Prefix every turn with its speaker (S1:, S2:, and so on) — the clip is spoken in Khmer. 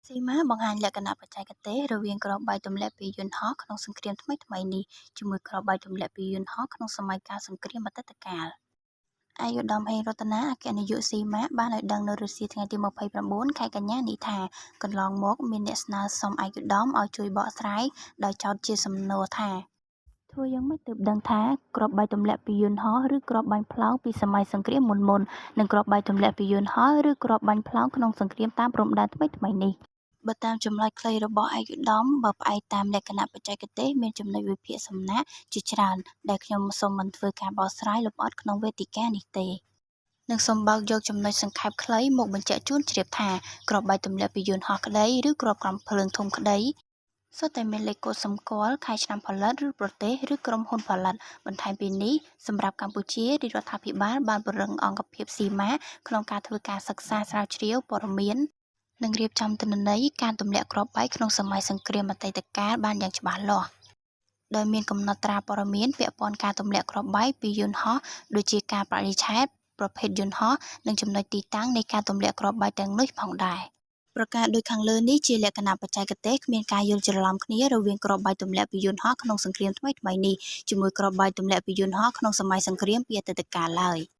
S1: ស៊ីម៉ាបង្ហាញលក្ខណៈបច្ចេកទេស រវាងគ្រាប់បែកទម្លាក់ពីយន្តហោះក្នុងសង្គ្រាមថ្មីៗនេះ ជាមួយគ្រាប់បែកទម្លាក់ពីយន្តហោះក្នុងសម័យកាលសង្គ្រាមអតីតកាល។ ឯកឧត្តម ហេង រតនា អគ្គនាយកស៊ីម៉ាក់ បានឲ្យដឹងនៅរសៀលថ្ងៃទី២៩ ខែកញ្ញានេះថា កន្លងមកមានអ្នកស្នើសុំឯកឧត្តមឲ្យជួយបកស្រាយដោយចោទជាសំណួរថា ធ្វើយ៉ាងម៉េចទើបដឹងថា គ្រាប់បែកទម្លាក់ពីយន្តហោះ ឬគ្រាប់បាញ់ផ្លោងពីសម័យសង្គ្រាមមុនៗ និងគ្រាប់បែកទម្លាក់ពីយន្តហោះ ឬគ្រាប់បាញ់ផ្លោងក្នុងសង្គ្រាមតាមព្រំដែនថ្មីៗនេះ។ បើតាមចម្លើយខ្លីរបស់ឯកឧត្តម បើផ្អែកតាមលក្ខណៈបច្ចេកទេសមានចំណុចវិភាគសំណាកជាច្រើន ដែលខ្ញុំសូមមិនធ្វើការបកស្រាយលម្អិតក្នុងវេទិកានេះទេ និងសូមបើកយកចំណុចសង្ខេបខ្លីមកបញ្ជាក់ជូនជ្រាបថា គ្រាប់បែកទម្លាក់ពីយន្តហោះក្តី ឬគ្រាប់កាំភ្លើងធំក្តី សុទ្ធតែមានលេខកូដសម្គាល់ ខែឆ្នាំផលិត ឬប្រទេស ឬក្រុមហ៊ុនផលិត បន្ថែមពីនេះ សម្រាប់កម្ពុជា រាជរដ្ឋាភិបាលបានពង្រឹងអង្គភាពស៊ីម៉ាក់ក្នុងការធ្វើការសិក្សាស្រាវជ្រាវព័ត៌មាន និងរៀបចំទិន្នន័យការទម្លាក់គ្រាប់បែកក្នុងសម័យសង្គ្រាមអតីតកាលបានយ៉ាងច្បាស់លាស់ ដោយមានកំណត់ត្រាព័ត៌មានពាក់ព័ន្ធការទម្លាក់គ្រាប់បែកពីយន្តហោះដូចជាកាលបរិច្ឆេទ ប្រភេទយន្តហោះ និងចំណុចទីតាំងនៃការទម្លាក់គ្រាប់បែកទាំងនោះផងដែរ។ ប្រការដូចខាងលើនេះជាលក្ខណៈបច្ចេកទេសគ្មានការយល់ច្រឡំគ្នារវាងគ្រាប់បែកទម្លាក់ពីយន្តហោះក្នុងសង្គ្រាមថ្មីៗនេះ ជាមួយគ្រាប់បែកទម្លាក់ពីយន្តហោះក្នុងសម័យសង្គ្រាមពីអតីតកាលឡើយ។